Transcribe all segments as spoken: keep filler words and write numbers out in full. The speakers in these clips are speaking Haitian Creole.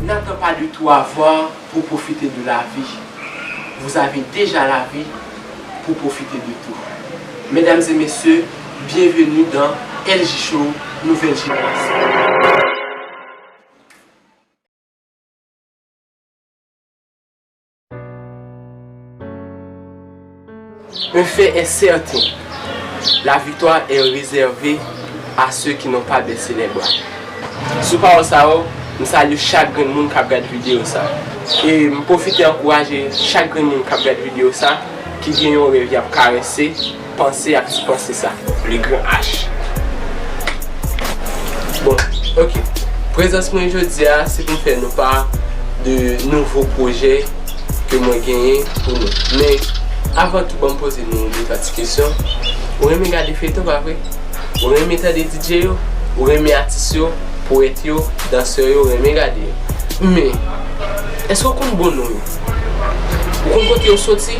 N'attends pas de tout avoir pour profiter de la vie. Vous avez déjà la vie pour profiter de tout. Mesdames et messieurs, bienvenue dans L J Show Nouvelle Génération. Un fait est certain, la victoire est réservée à ceux qui n'ont pas baissé les bras. Sou pawòl sa yo, m salye chak grenn moun k ap gad videyo sa. E m pwofite ankouraje chak grenn moun k ap gad videyo sa, ki gen yon rèv y ap karese, panse ak ti panse sa, le gran H. Bon, ok. Prezans mwen jodi a, se pou m fè nou pa de nouvo pwojè ke mwen genyen pou nou. Men, avan tou, ban m poze nou de twa ti kesyon. Ou renmen gade feyton, pa vre? Ou renmen tande D J yo? Ou renmen atis yo, powèt yo, dansè yo, renmen gade yo? Men, èske w konn bon non yo? Ou konn kote yo soti?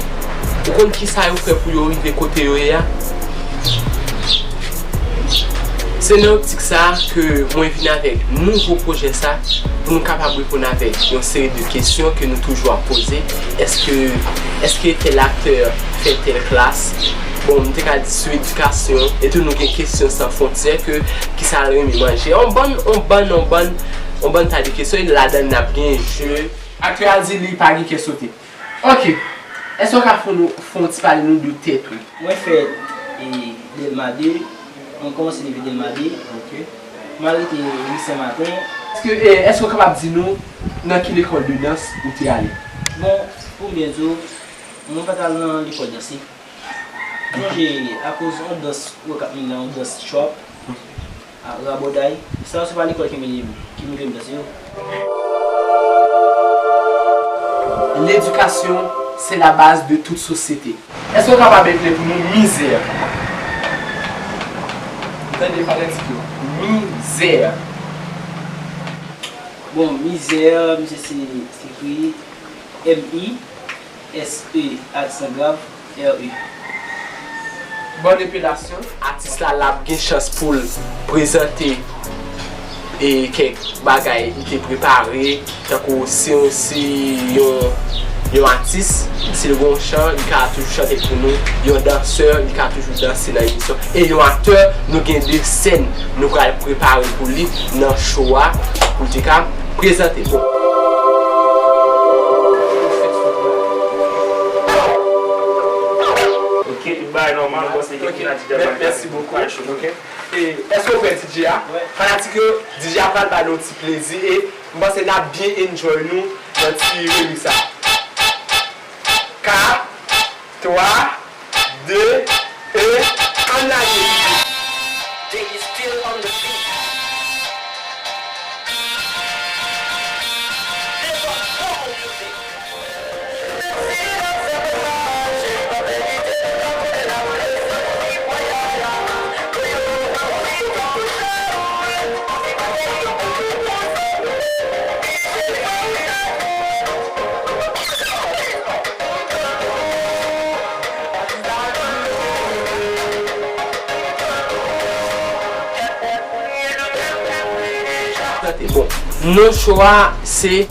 Ou konn kisa yo fè pou yo rive kote yo ye a? Se nan optik sa a ke mwen vin avèk nouvo pwojè sa, pou nou kapab reponn avèk yon seri de kesyon ke nou toujou ap poze. Èske, èske tèl aktè fè tèl klas? Bon, m te ka di sou edikasyon, etou nou gen kesyon san fwontyè ke kisa l renmen manje. On bann, on bann, on bann, on bann ta de kesyon, e ladan n ap gen je. Aktè a di li pa gen kè sote. Ok. Èske w ka fè nou, fè yon ti pale nou de tèt ou? Mwen fèt, e, Dèlma de. Mwen kòmanse depi Dèlma de. Ok. Mwen al rete Ri Senmaten. Èske, e, èske w kapab di nou nan ki lekòl de dans ou te ale? Bon, pou m byen di w, mwen pa t al nan lekòl dans. Sonje, akoz yon dans, ou wè k ap mennen yon dans trap, a, rabòday, sa yo se pa lekòl ki mennen m, ki moute m danse yo. L'éducation, c'est la base de toute société. Èske w kapab eklè pou nou mizè? Tande fanatik yo. Mizè. Bon, mizè, misye se, se ekri M I S E, aksan grav, R E. Bòn epilasyon. Atis la, l ap gen chans pou l prezante, e, kèk bagay li te prepare, tankou si, si yon, yon atis, si l gen yon chan, li ka toujou chante pou nou, yon dansè, li ka toujou danse nan emisyon, e yon aktè, nou gen de sèn nou pral prepare pou li nan show a, pou l te ka prezante. Bon. Ok, tout bagay nòmal, bon, se gen Kina Didya. Mèsi bokou. Ok. E, èske w prè, D J a? Wi. Fanatik yo, D J a pral ba nou ti plezi e m panse n ap byen enjoy nou nan ti remix sa. Kat, twa, de, en, ann lage. They is still on the beat. They got soul music. Bon, non show a se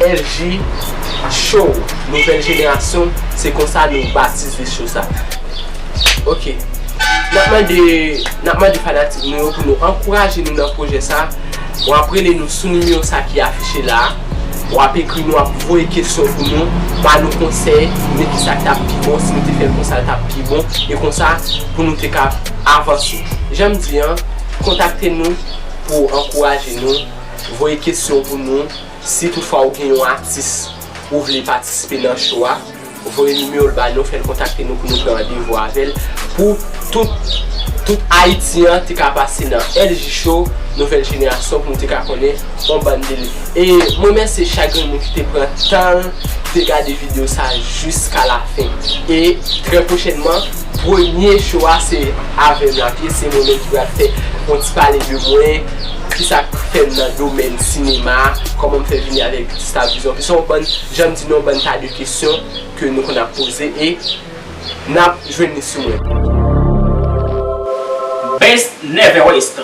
L J Show, nouvèl jenerasyon, se konsa nou batize show sa. Ok. N ap mande, n ap mande fanatik nou yo pou nou ankouraje nou nan pwojè sa. W ap rele nou sou nimewo sa ki afiche la a. W ap ekri nou, w ap voye kesyon pou nou, ba nou konsèy, men kisa k t ap pi bon, si nou te fè l konsa, l t ap pi bon, e konsa, pou nou te ka avanse. Jan m di an, kontakte nou pou ankouraje nou, voye kesyon pou nou. Si toutfwa ou gen yon atis ou vle patisipe nan show a, voye nimewo l ba nou, fè l kontakte nou pou nou pran randevou avè l. Pou tout, tout Ayiti an te ka pase nan L J Show, nouvèl jenerasyon, pou nou te ka konnen yon bann de li. E mwen remèsye chak grenn moun ki te pran tan l, te gade videyo sa jiska lafen. E trè pwochènman, premye show a se avè m l ap ye, se mwen menm ki pral fè yon ti pale de mwen, Kisa k fè m nan domèn sinema, kòman m fè vini avèk Star Vision. Plis se yon bann, jan m di nou, yon bann ta de kesyon ke nou konn ap poze e n ap jwenn li sou mwen. Best Never Waste.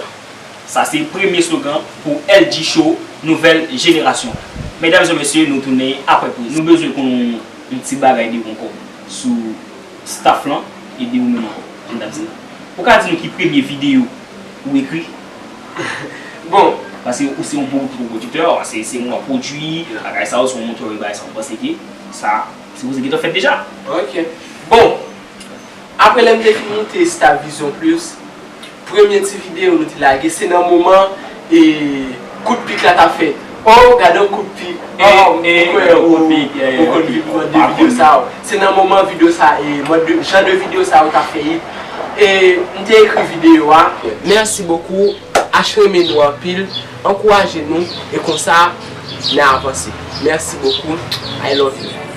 Sa se premye slogan pou L G Show, nouvèl jenerasyon. Medam e mesye, nou tounen apre poz. Nou bezwen konn yon ti bagay de ou ankò sou staff lan e de ou menm ankò, jan m t ap di la. Ou ka di nou ki premye videyo ou ekri? Bon, Paske ou se yon bon pwodiktè, se se mwen pwodui, bagay sa yo, se yon montè, bagay sa, ou panse ke sa sipoze gentan fèt deja? Ok. Bon, apre lè m te fin moute Star Vision Plus, premye ti videyo nou te lage, se nan moman e kout pik la t ap fèt. Oh, gade yon kout pik. Oh, E, e, ou kwè gade yon ou kout pik, e, ou konn ok. vi- mòd de Pa videyo konn. Sa yo. Se nan moman videyo sa e mòd de, jan de videyo sa yo t ap fè hit. E m te ekri videyo a. Mèsi bokou. H renmen nou anpil. Ankouraje nou e konsa n a avanse. Mèsi bokou. I love you.